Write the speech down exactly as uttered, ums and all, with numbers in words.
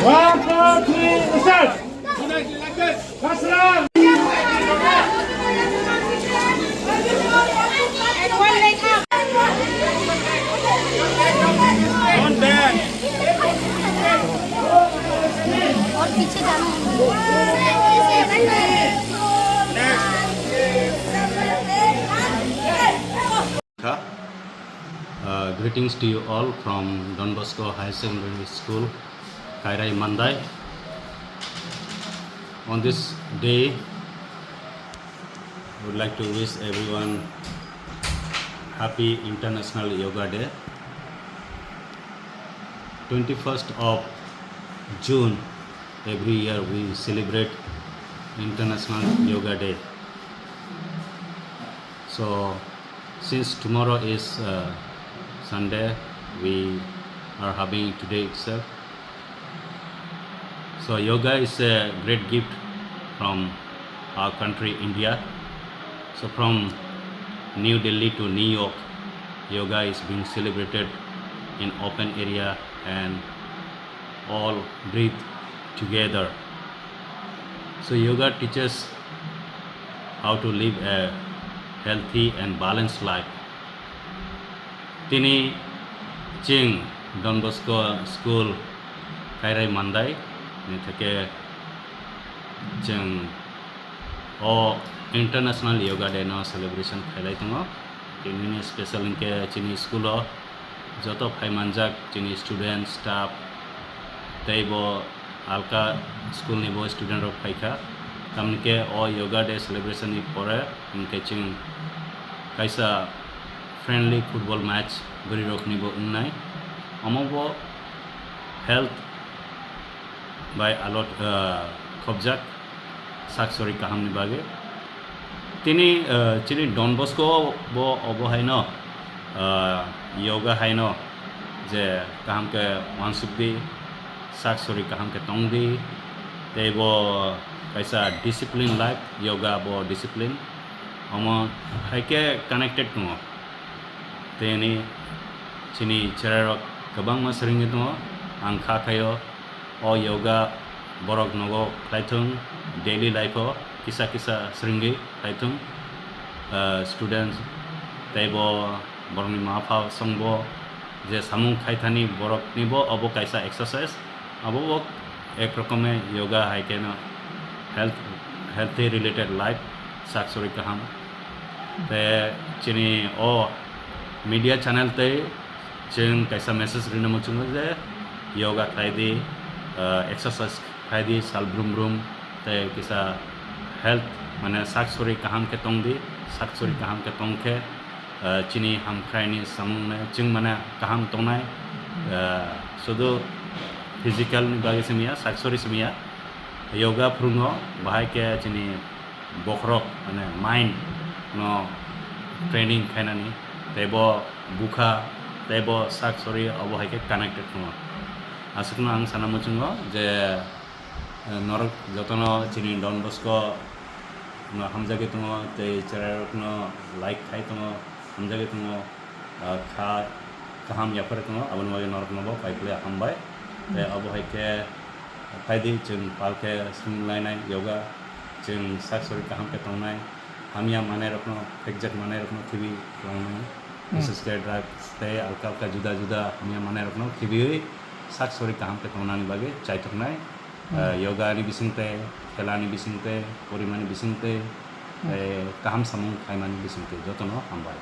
One, two, three, start. Kasra. Don't bend. और पीछे जाना है। Next. Kha. Uh, greetings to you all from Don Bosco Higher Secondary School, Kairai Mandai. On this day, I would like to wish everyone happy International Yoga Day. Twenty-first of June, every year we celebrate International Yoga Day. So, since tomorrow is, uh, Sunday, we are having today itself. So, yoga is a great gift from our country, India. So, from New Delhi to New York, yoga is being celebrated in open area and all breathe together. So yoga teaches how to live a healthy and balanced life. Tini chwng Don Bosco School Kairai Mandai ni theke chwng o International Yoga Day no celebration khailai tongo. Tinini special hinkhe chini school o joto phai manjak chini student, staff, tei bo alka school ni bo student rok phaikha. Tamni khe o Yoga Day celebration ni pore hinkhe chwng kaisa friendly football match bwrwi rok ni bo wngnai. Omo bo health bai alot, ah, khobjak sak sori kaham ni bagwi. Tini, ah, chini Don Bosco bo obo haino, ah, yoga haino je kaham khe uansuk di, sak sori kaham khe tong di, tei bo kaisa discipline life, yoga bo discipline, omo hai khe connected tongo. Tei ani chini cherai rok kwbangma swrwngwi tongo, ang kha khaio. O yoga borok nogo khlaithwng, daily life o kisa kisa swrwngwi khlaithwng, ah, students tei bo borokni ma pha songbo je samung khaithani borokni bo obo kaisa exercise, abo bo ek rokome yoga hai kheno health, healthy related life sak sori kaham. Te chini o media channel tei chwng kaisa message rina muchungo je yoga khlai di, ah, exercise khlai di, sal brum brum, tei kisa health, mane sak sori kaham khe tong di, sak sori kaham khe tong khe, ah, chini hamkraini samung ne chwng mane kaham tongnai, ah, sudu physical ni bagwi simiya, sak sori simiya, yoga phurungo, bahai khe chini bokhorok, mane mind no training khainani, tei bo bukha, tei bo sak sori obo hai khe connected tongo. Aswkno ang sana muchungo je, eh, norok jotono chini Don Bosco no hamjagwi tongo, tei cherairokno like khai tongo, hamjagwi tongo. Ah, kha kaham yaphar tongo, aboni bagwi norokno bo pai phle hambai. Tei abo hai khe phaidi chwng pal khe swng lainai yoga, chwng sak sori kaham khe tongnai, hamya manai rokno, phekjak manai rokno khibi tlangnai, bises khe drugs tei alka alka juda juda hamya manai rokno khibiwi sak sori kaham khe tongnani bagwi chaithoknai. Ah, yoga ni bising tei, khela ni bising tei, porimani bising tei, tei kaham samung khaimani bising tei jotono hambai.